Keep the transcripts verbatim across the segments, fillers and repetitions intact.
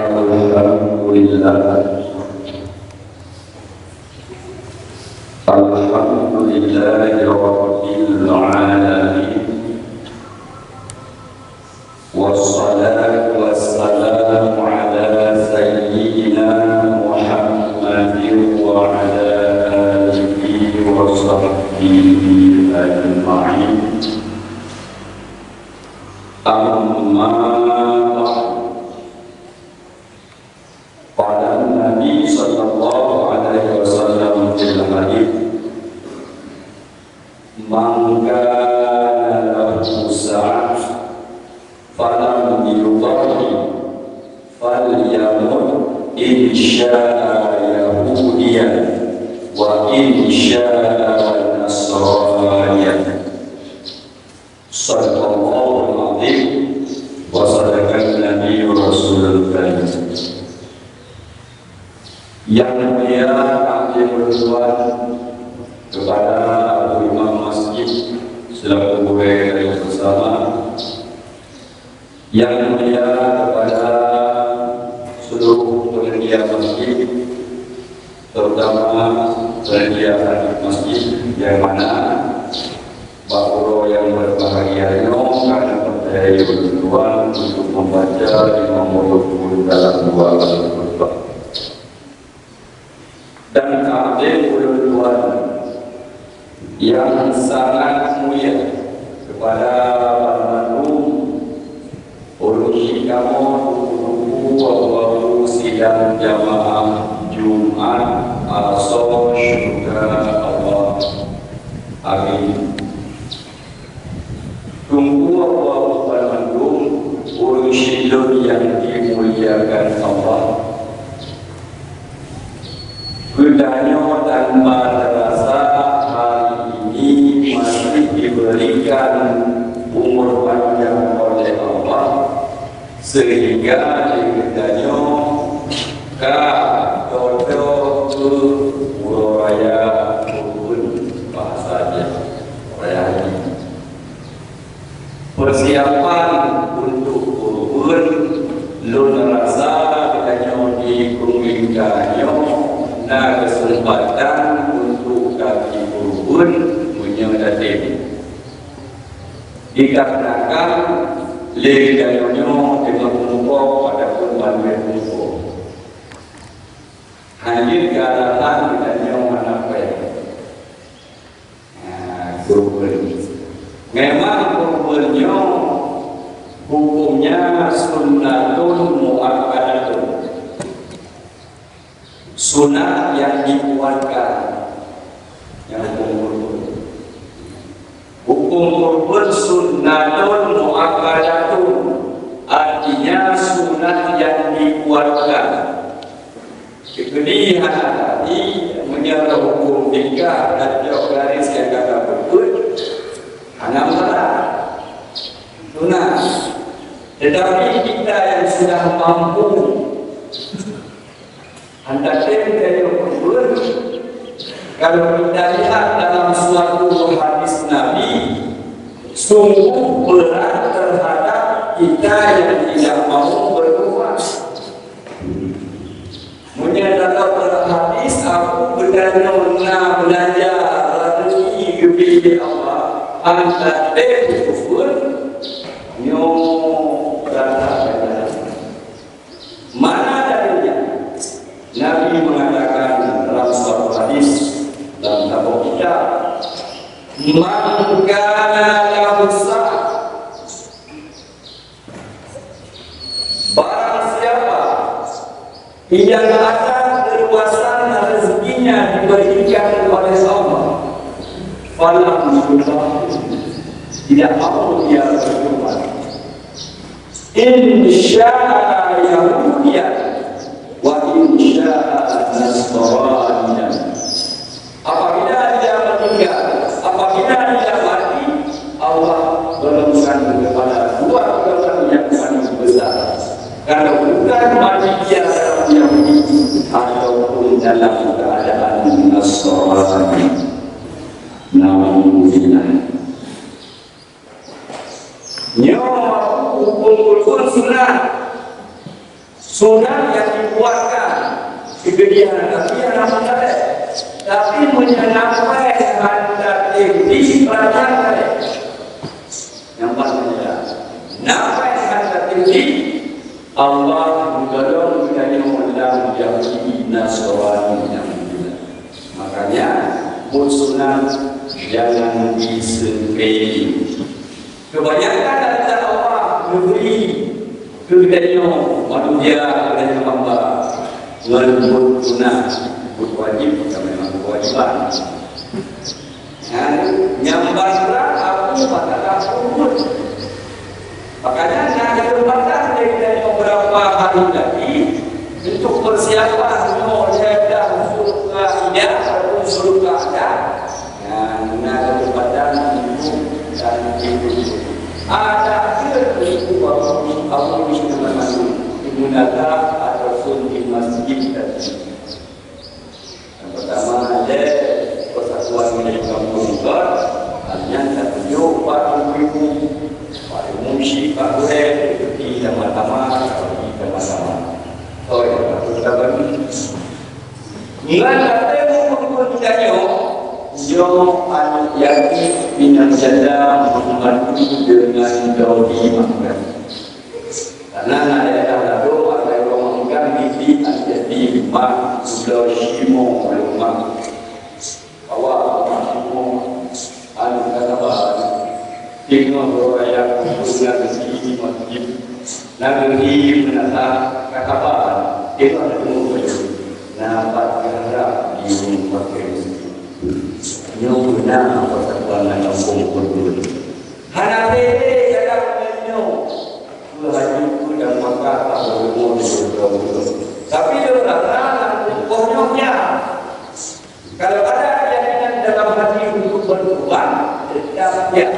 Alhamdulillah. Alhamdulillahi Rabbil Alamin. Wassalatu wassalamu ala sayyidina Muhammadin wa ala alihi wa sahbihi ajma'in. Amma ba'du. Qala Nabi sallallahu alaihi wasallam fil hadits, "Man kana lahu sa'ah falam yudahhi, falyamut in syaa yahudiyan wa in syaa nasraniyan." Sadaqallahul azim wa sadaqan nabiyyur rasulul karim. Yang mulia takdim ulôn tuan kepada Abu Imam Masjid selaku gurèe bersama. Yang mulia kepada seluruh panitia masjid, terutama panitia masjid yang mana bak uroe nyang berbahagia nyoe ka neupercayai ulôn tuan untuk membaca lima puluh juz dalam dua kali khutbah. Dan takdim ulôn tuan yang sangat mulia kepada banmandum ureueng syiek kamoe, teungku-teungku, abu-abu sidang jamaah Jumat Asoe Syuhada Allah. Amin. Teungku, abu-abu banmandum, ureueng syiek lôn nyang dimuliakan Allah. Geutanyoe tanpa terasa hari ini masih diberikan umur panjang oleh Allah, sehingga di geutanyoe ka toe-toe keu uroe raya Kurban, bahasa jih, raya haji. Persiapan untuk Kurban, lôn rasa geutanyoe di pemerintah nyoe na kesempatan untuk ka jikurban meunyoe tatem. Dikarenakan lé geutanyoe nyoe teungoh muphom ataupun ban muphom. Hana jeuet keu alasan geutanyoe hana péng. Nah, kurban. Memang kurban nyoe hukumnya sunnatun muakkadatun. Sunat yang dikuatkan. Yang hukum kurban. Hukum kurban sunnatun muakkadatun. Artinya sunat yang dikuatkan. Keudi hana tadi, meunyoe hukum nikah dan jok garis nyang ka beutôi, hana masalah. Tunas. Tetapi kita yang sudah mampu, hana tem dari beutôi, kalau kita lihat dalam suatu hadis Nabi, sungguh berat terhadap kita yang tidak mau berubah. Meunyoe dalam hadis, aku geutanyoe na beulanja rezeki geubri lé Allah, hana tem kufur, nyoe rasa beulanja. Mana dalilnya? Nabi mengatakan dalam suatu hadis, dalam satu kitab, "Man kana lahu sa'ah." Barang siapa yang ada keluasan rezekinya diberikan oleh Allah, falam yudahhi, tidak mau dia berkorban. In syaa yahudiyan wa in syaa nasraniyan. Apabila dia meninggal, apabila dia mati, Allah golongkan kepada dua golongan yang paling besar. Kalau bukan mati dia dalam Yahudi ataupun dalam keadaan Nasrani. Naudzubillah. Nyoe hukum kurban sunat. Sunat nyang dibuatkan sigeudeh hana tapi hana meugalak. Tapi meunyoe nafai hana teuntèe, panjang galak. Nyang ban meunyoe nafai hana teuntèe, Allah meugolong geutanyoe lam Yahudi Nasrani nyang meugalak. Makanya, buet sunat jangan disepele. Kebanyakan antara Allah neubri keu geutanyoe manusia, geutanyoe hamba, ngon buet sunat, buet wajéb, bukan memang kewajiban. Nyan, nyang ban brat, aku matakan pun. Makanya, na kesempatan dari geutanyoe beberapa hari lagi untuk persiapan nyoe, lhèe blah usul kaidah ataupun usul kaidah. Nah, na kesempatan untuk dan itu. Ada ke itu baru, baru di mana-mana. Di munasabah ataupun di masjid tadi. Yang pertama, ada persatuan di kampung Bukar, hanya satu bak ibu-ibu, bak ibu musyik, bak gurèe, di sama-sama, di sama-sama. Oh ya, aku tak bagi. Ngon kata meupeugah tanyoe, nyoe aneuk yatim pinak janda membantu dengan daun iman. Karena na daerah lalu ada orang makan di aneuk yatim mak sebelah Simo rumah. Awak mak Simo anu kata bah. Tengok orang yang punya rezeki masjid. Nanggroe meunasah ka haba, teuma teumu bajée, na pat geuharab di ureuëng pakée miskin. Nyoe beuna persatuan lam gampông Pondok. Hana teuntée dalam nyoe, keu haju keu dan maka ka beureumoh di Pondok. Tapi lôn rasa lam gampông nyoe nyan. Kalau ada keyakinan dalam hati untuk berkorban, tetap ya.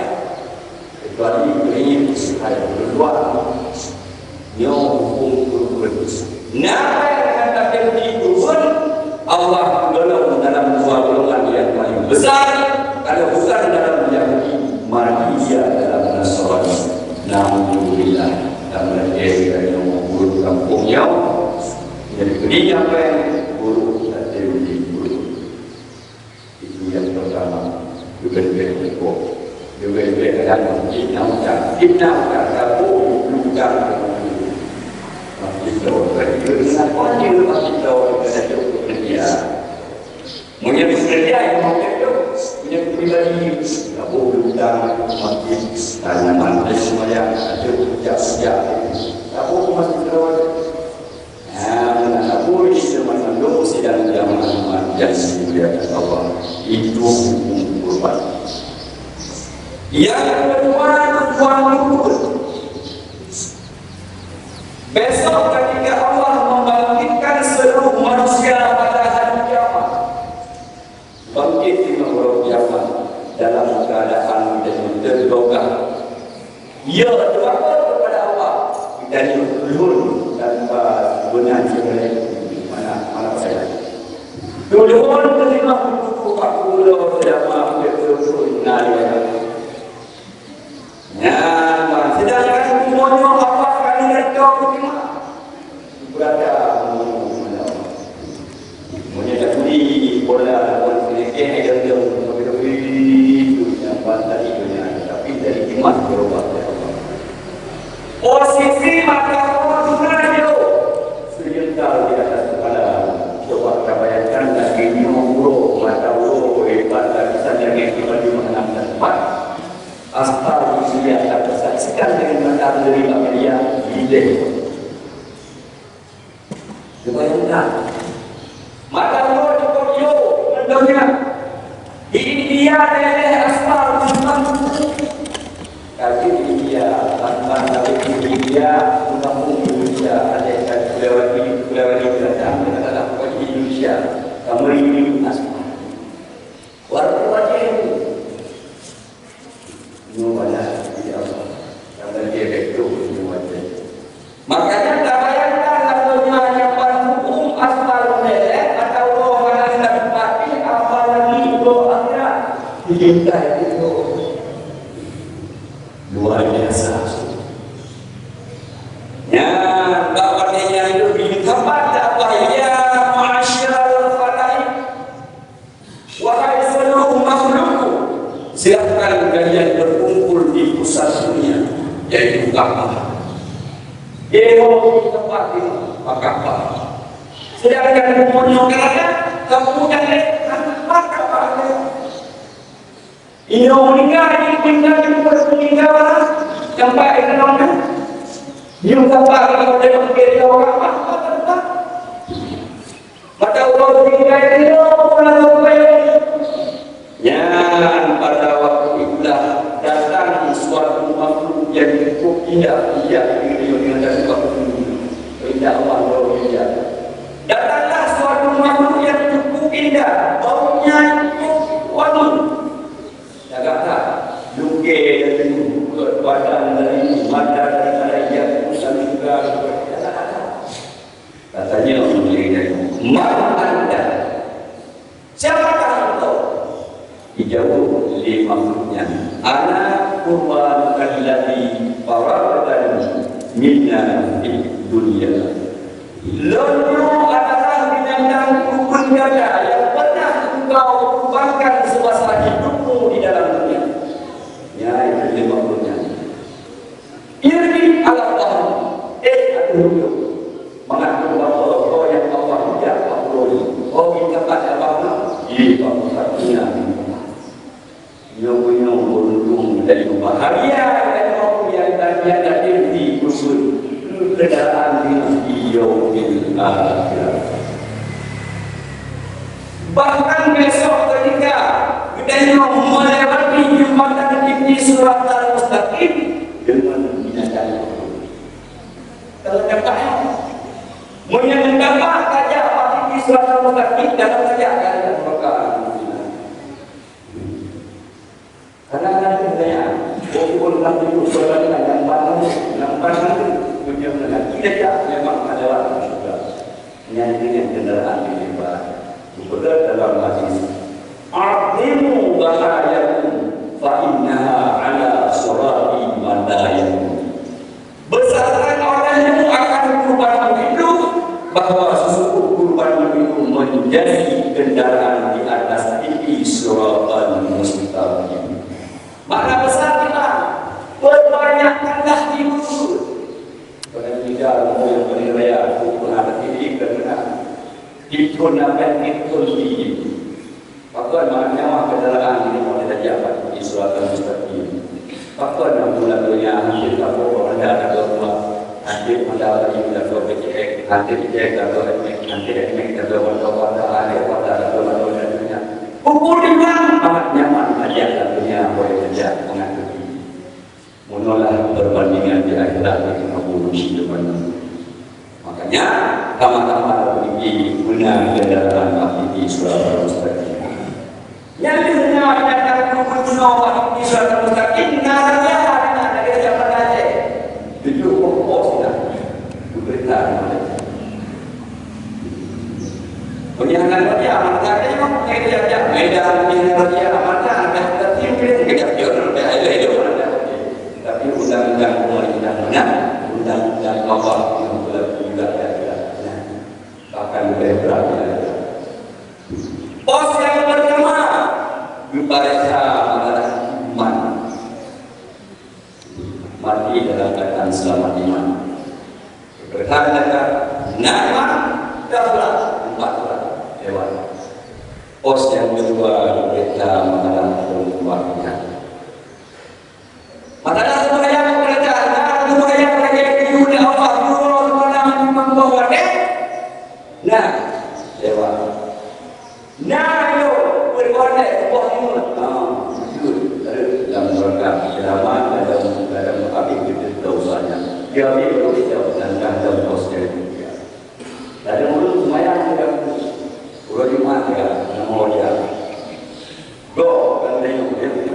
Kecuali beri hai berdoa. Nyoe hukum berkorban. Nah, yang kata di berkorban, Allah menolong dalam dua golongan yang paling besar. Kalau bukan dalam Yahudi, mari dia dalam Nasrani. Alhamdulillah, dan mereka yang mengumpul kampungnya. Jadi, beri apa yang buruk dan diberi buruk. Itu yang pertama. Leubeh-leubeh iko. Leubeh-leubeh kadang fitnah utang. Fitnah utang, kabu utang. Masjid Lor. Itu dengan panggil Masjid Lor. Kita cukup dia. Punya pekerja yang mau itu, punya pribadi. Kabu utang masjid. Tanaman sembahyang, ada kerja-kerja. Kabu Masjid Lor. Nah, meunan pun teman mandum sidang jamaah umat yang dimuliakan Allah. Itu hukum kurban. Yang kedua, tuan luput. Besok ketika Allah membangkitkan seluruh manusia pada hari kiamat, bangkit di uroe kiamat dalam keadaan dan tergugah. Ya, tawakal kepada Allah. Kita ni turun tanpa benar sebenarnya. Mana, mana saya? Turun terima buku Pak Guru selama betul-betul nari. Nah, sedangkan umurnya apa kali nak tahu terima? Berada. Meunyoe dak budi bola lawan Filipin, hai dong-dong, tapi-tapi itu yang ban tadi tu nya, tapi dari iman berubah ya Allah. Posisi mata Allah tu radio. Sejental di atas kepala. Coba kita bayangkan lagi nyoe uroe, mata uroe, hebat dan bisa jaga kita di mana tempat. Aspal dunia kita saksikan dengan mata sendiri bak media, di deh. Bayangkan. Mata uroe di Tokyo, contohnya. Di India, daerah aspal, memang. Tapi di India, tanpa dari India, kampung Indonesia, ada yang Sulawesi, Sulawesi Selatan, katakanlah, di Indonesia, kamu ini aspal. Warga wajib. Nyoe bala, ya Allah. Karena dia betul nyoe wajib. Makanya, tabayangkan lamun nyan nyang ban huköm aspal meuleleh atawa roh hana teupatéh, apalagi uroe akhirat. Dicintai itu. Luar biasa. Nyan, bak watèe nyan lôn Dia mau tempat di Ka'bah. Sedangkan bumoe nyoe ka raya, kampung dan lé, tempat Ka'bah lé. Inong meninggal, meninggal, meninggal, tempat itu namanya. Yung tempat itu ada yang kiri orang, tempat, tempat. Mata uroe tinggai dia, pulang ke bayi. Nyan pada waktu itulah datang suatu makhluk yang cukup indah, ia diri dengan waktu ini. Indah Allah, luar biasa. Datanglah suatu makhluk yang cukup indah, baunya cukup wangi. Jaga tak? Lukée dari badan dari mata dari yang usah juga. Katanya orang lain, "Man anta?" Siapakah engkau? Dijawab lé makhluknya, "Ana qurbanuka alladhi faraqtani minna fid dunya." Lôn nyoe adalah binatang kurban gata yang pernah engkau kurbankan semasa hidupmu di dalam dunia. Ya, itu lé makhluknya. Irji ala Allah, eh, ateueh ulôn. Mangat ulôn bawa, oh, nyang Allah jak bak ulôn. Oh, minta pada Allah, di bak satunya. Nyoe-nyoe beuruntung dan bahagia dan Allah yang tanya dan irji ulôn. Kendaraan di yaumil akhir. Bahkan besok ketika geutanyoe melewati jembatan tinggi Siratal Mustaqim dengan binatang. Kalau dapat, meunyoe dapat saja pasti Siratal Mustaqim dalam saja kan, maka karena nanti saya, walaupun nanti itu sebenarnya yang mana, yang mana itu punya nanti tidak memang ada orang juga. Nyan nyan kendaraan di lebar. Beutôi dalam hadis, "Azimu bahayakum fa innaha ala sirati madayakum." Besarkan olehmu akan kurbanmu itu, bahwa sesungguh kurbanmu itu menjadi kendaraan di atas tali Siratal Mustaqim. Makna besar kita, perbanyakkanlah zikir. Pada jika orang yang paling raya, aku pernah tertidik dan menang. Tipu nampak tipu tinggi. Pakon makna nyawa kendaraan ini mau kita jabat di Siratal Mustaqim. Pakon nak mula dunia, hasil tak apa, anda tak apa, hasil anda bagi kita ke P C X, hasil P C X tak apa, hasil X M X tak apa, hasil apa, tak apa, tak apa, tak apa. Ukur di mana? Amat nyaman aja dunia, boleh kerja, mengatur diri. Meunolah perbandingan di akhirat dengan bunuh si depan. Makanya, sama-sama berpikir guna kendaraan mati di Siratal Mustaqim. Nyang deuh na binatang peubunoe mati di Siratal Mustaqim, na raya, na dari zaman Aceh. Tujuh pokok sila. Bukan tak ada. Penyiangan raja, maka dia mempunyai raja. Medan punya raja, maka ada tertimpin kita jual sampai ada hidup ada. Tapi undang-undang pemerintah mana? Undang-undang Allah yang berlaku juga ada. Nah, bahkan lebih berat ya. Pos yang pertama, diperiksa adalah iman. Mati dalam keadaan selamat iman. Bertahan dekat nyaman, dahlah empat orang lewat. Pos yang kedua, kita mengalami perubahan. Masalah sembahyang, pekerjaan, nah, sembahyang lagi di dunia Allah, turun malam membawa deh. Nah, lewat. Nah, yo, berbuat deh, buah lima. Ah, jujur, ada dalam neraka, selamat dalam, dalam api kita dosa nya. Dia ambil kita dan dalam bos dari dunia. Ada mulut semayang dengan orang Jumat ya, nama dia. Go, kan dia, dia punya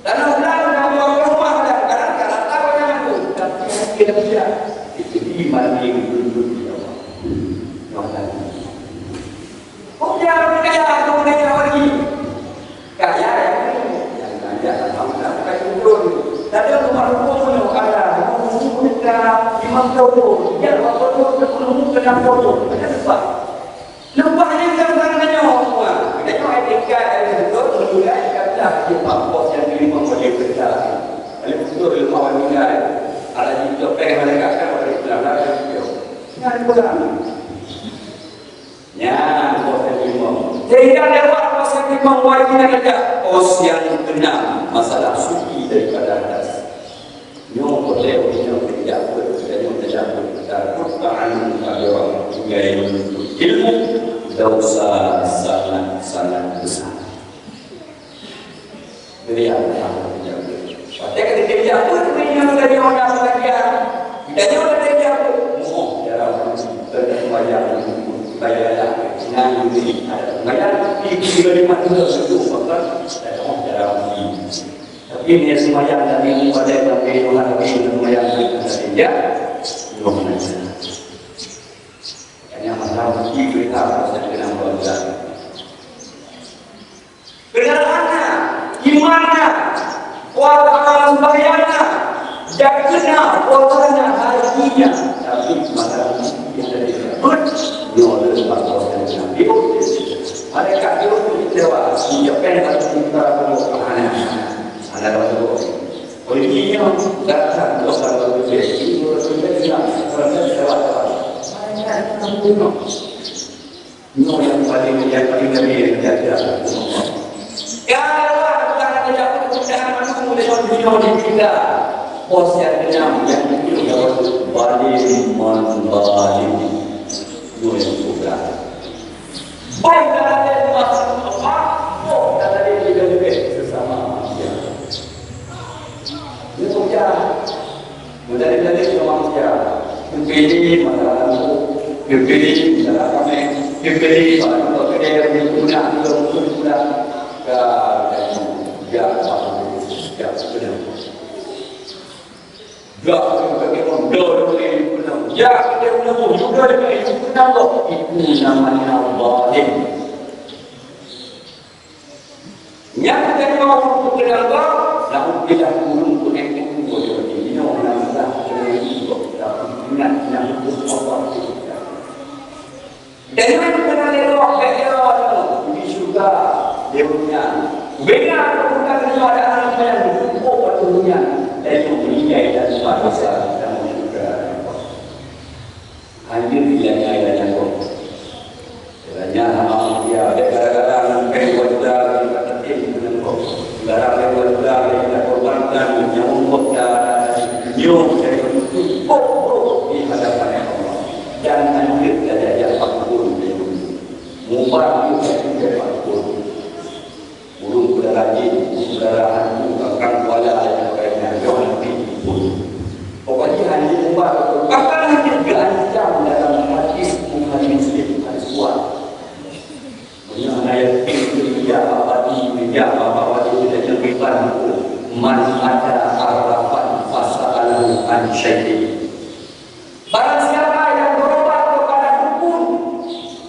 Tanoh blang nyang dua ploh rumah dan kadang-kadang tahu nyang tu, tapi hati dia tidak. Jadi mandi untuk dia. Tuhan. Kok dia kaya tu dia lagi? Kaya yang ni, yang kaya alhamdulillah bukan turun. Tadi rumah rumput punya kaya, rumah kita lima puluh, dia dua puluh, sepuluh, enam puluh. Macam sebab Leupah nyan kan tanyoe, tanyoe tingkat dari beutôi meululai kata di pos nyang terima model kerja. Lalu beutôi leupah meululai. Ada jijok peng malaikat kan pada Islam lah, dia jijok. Nyan pulang. Nyan pos nyang terima. Sehingga lewat pos nyang terima, wajib nak kerja pos nyang keenam, masalah suci daripada hadas. Nyoe peureulée ureuëng nyang teujapeue, dan nyang teujapeue, takut ta'anu kabirah, tinggai menuntut ilmu, dosa sangat-sangat besar. Jadi, apa yang teujapeue? Watée ka teujapeue, ureuëng nyang tadi orang bahagia. Kita nyoe teujapeue, mohon jalan, teujapeue bayar, bayar lah. Nah, ini ada bayar, di lima belas itu, maka, dan mohon jalan. Tapi ni seumayang dan ni ibadat dan ni Tuhan, tapi seumayang dan ni kerja. Belum ada. Hanya masalah mesti berita pasal kenang bangsa. Kendaraan, iman, kuasa sembahyang, jaga puasanya, hajinya. Tapi masalah mesti ada di dalam. Nyoe adalah pasal kenang. Malaikat jawab, jawab, "Siapa yang akan minta kamu ke mana?" Ada orang jawab. Oleh dia, datang ke orang berbeza. Itu orang berbeza, orang berbeza. Nyoe yang paling, yang paling Nabi yang diajar. Ya Allah, bukan hanya jawab kemudahan manusia di dunia di kita. Bos yang kenyang, yang itu jawab balik man balik. Nyoe yang bukan. Boh dan laén makhluk Allah, boh dan laén juga-juga sesama manusia. Ini ujar. Meudalil-dalil keu manusia. Geupilih masalah lampu, geupilih masalah kaméng, geupilih masalah kedai, geupilih masalah gula. Ka, ya, ya, ya, benar. Jak keu kaki mandor lé peunang. Jak keu mandor lé peunang. Itu namanya zalim. Nyang keuneuk ureueng peunang, lamun bilah ureueng peuneuk ureueng bodoh, nyoe na masalah keuneuk ureueng bodoh, tapi ingat, ingat huköm Allah. Dan nyan keunan lé roh bèk jaroe nyoe di syeuruga lé ureueng nyan. Beda keu bukan nyoe ada aneuk nyan geupeubuet bak ureueng nyan, dan nyoe meuninggai tanpa dosa lam syeuruga. Anjeut dilanyai lanyai roh. Ya, gara-gara nangkée wanita kita tetim dengan kok. Gara-gara wanita kita korbankan nyawa kita nyoe dari cukup di hadapan Allah. Dan lanjut dari jam empat puluh. Mubar itu dari jam empat puluh. Burung udara jin, burung udara hantu, kangkang kuala dan sebagainya. Jangan ditipu. Pokoknya hanya mubar. Bahkan hanya diancam dalam hadis Bukhari Muslim, hadis kuat. Meunyoe hana yakin, ya abadi, ya abadi, tidak nyang iban. Man ata arrafan fasa'alahu an syai'in. Barang siapa yang berobat kepada dukun,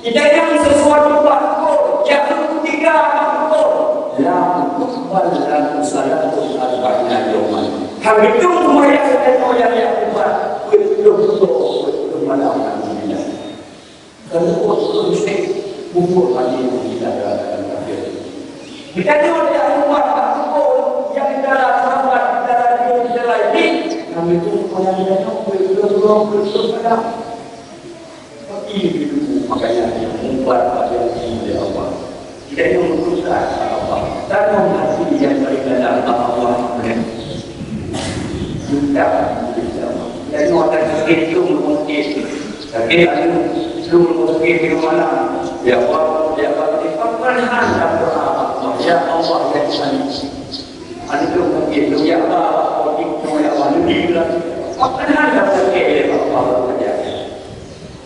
ditanyong sesuatu bak dukun, jatuh ketika bak dukun, lam tuqbal lahu salatu arba'ina yauman. Hana geutueng seumayang lhèe uroe nyang ubat, peuet ploh uroe, peuet ploh malam, alhamdulillah. Kalau ureueng musyrik, kufur hati kita dalam kafir. Geutanyoe nyang umat bak dukun, nyang di dalam sahabat, di dalam jin, di dalam iblis, kami tu payah geutanyoe, beutôi-beutôi, beutôi-beutôi. Tapi itu makanya yang membuat pada diri Allah. Geutanyoe meutukat bak Allah. Tanam hati yang paling dalam bak Allah. Minta, minta. Geutanyoe akan sakit tu mungkin. Sakit anu, flu, sakit di malam. Ya Allah, ya Allah, di pangkalan dan doa Allah. Ya Allah, ya Tuhan. Anu tu mungkin, tu ya Allah, kau itu ya Allah, lebih lagi. Pangkalan dan sakit, ya Allah, ya.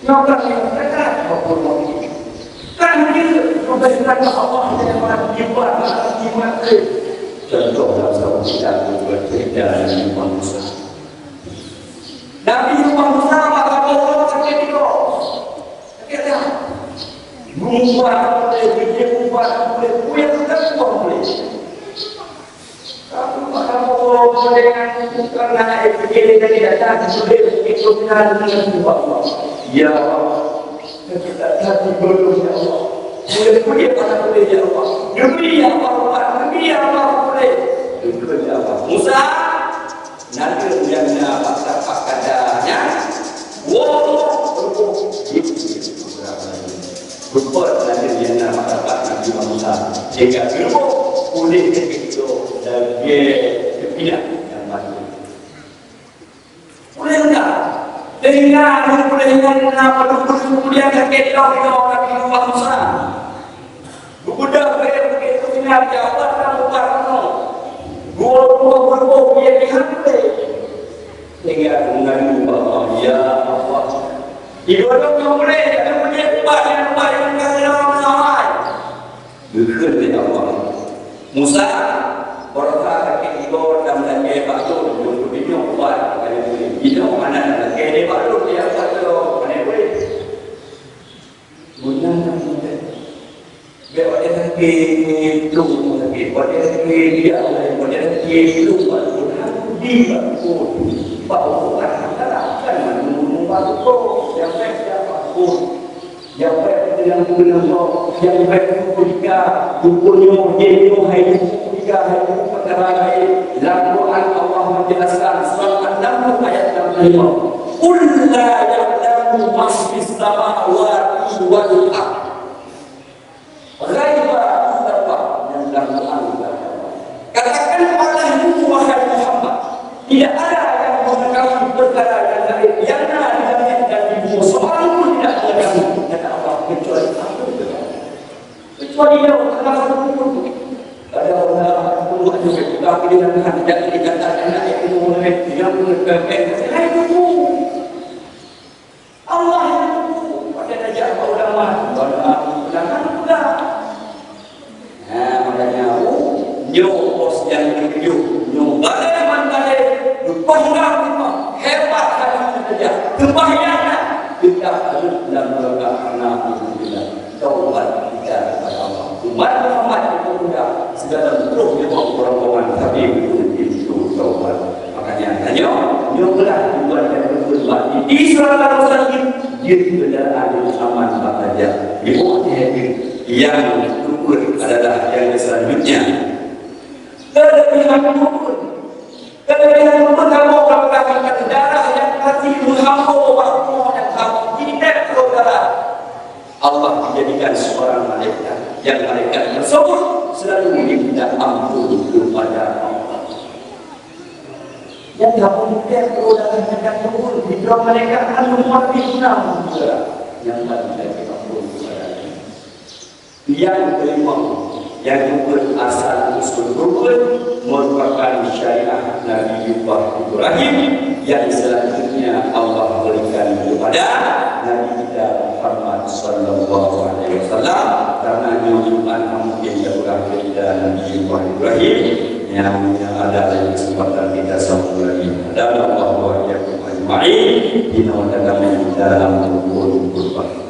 Nyoe ka dekat waktu mati. Kan dia bukan Allah yang maha hebat, maha hebat. Contoh dalam satu kitab berbeda dengan Musa. Nabi Musa maka Allah sakit itu. Sakit dah. Musa boleh, dia buat boleh, dia bukan boleh. Kamu maka Allah dengan karena itu dia dari datang sudah itu kenal dengan Allah. Ya Allah, kita hati belum ya Allah. Boleh pergi pada boleh ya Allah. Demi ya Allah, demi ya Allah boleh. Demi ya Allah. Musa, nanti yang nak dapat katanya. Wow, betul. Beutôi lagée nyang na mat rapat Nabi Musa, sehingga geuruboh udeb teukeujot lagée teupinah nyang mati. Ulée na, sehingga ulée nyan na padub-padub keumudian sakét lom nyoe Nabi Musa. Geubeudôh bèe bukét Tuhan nyang jabat dan buka runoe. Geuwoe rumoh geuruboh bie pihak ulée. Sehingga meungadu bak Allah, "Ya Allah, di godoh nyoe ulée, nyang meunyoe ubat nyang ubat nyang ka lom nyoe hai." Geukheun lé Allah, "Musa, baroesa sakét igoe dan meulakée bak lôn, lôn geubinyueng ubat keu ulée. Jinoe hana lakée lé bak lôn, ya Allah, hana ulée." Meunan na meunan. Bèk watèe sakét, plueng sakét. Watèe sakét, biak laén. Watèe sakét, plueng bak lôn. Hana di bak lôn. Bak lôn kan, kan, kan, kan, bak lôn. Nyang bèk, nyang bak lôn. Nyang bèk, nyang guna lôn. Nyang bèk, kutika. Dukun nyoe, jén nyoe, hai dukun kutika, hai dukun peukara laén. Lam Quran Allah menjelaskan, surat An-Naml ayat enam puluh lima. "Qul la ya'lamu man fis samawati wal ardh." Ghaiba illallah, yang dalam Quran. Katakan olehmu, wahai Muhammad, tidak ada yang mengetahui perkara yang gaib yang na di langit dan di bumi. Seorang pun tidak mengetahui, kata Allah, kecuali Aku. Kecuali Dia, karena Aku pun ada orang pun ada juga kita pilih dan tidak dikatakan ayat itu oleh yang mengetahui. Hai itu. Allah nyang teupeu, watèe tajak bak ulama, ulama peulanggan pula. Nah, makanya, oh, nyoe pos nyang keujeuet, nyoe balèe man balèe, geupeugah teuma, hebat hana tajak, teubahyang na, teutab rhot lam nuraka, alhamdulillah. Taubat kita kepada Allah. Umat Muhammad itu mudah, segala bentuk memang orang-orang tapi belum tentu taubat. Makanya tanyoe, nyoe peulah tujuan dan tujuan bak di surga Rasul, jeuet kendaraan yang aman bak raja. Ibu hati yang teupeu adalah yang selanjutnya. Kelebihan turun. Kelebihan turun kamoe ka meudapat darah nyang kasih meuhambô bak rumoh nyang kamoe titép keu darah. Allah Jadikan seorang malaikat yang malaikat tersebut selalu meminta ampun kepada Allah. Nyang ka meuteuntèe droe darah nyan ka teupeue, sidroe malaikat hana meupeuhina meunasah nyang ka meuteuntèe ampun kepada Allah. Nyang kelima, nyang keupeuet asal usul rukun merupakan syariat Nabiullah Ibrahim yang selanjutnya Allah berikan kepada Nabi kita Muhammad sallallahu alaihi wasallam. Karena nyoe Jumat mungkin kita Nabiullah Ibrahim yang ada dalam kesempatan kita sambung lagi. Dan Allah wa iyyakum ajma'in. Inoe dalam rukun kurban.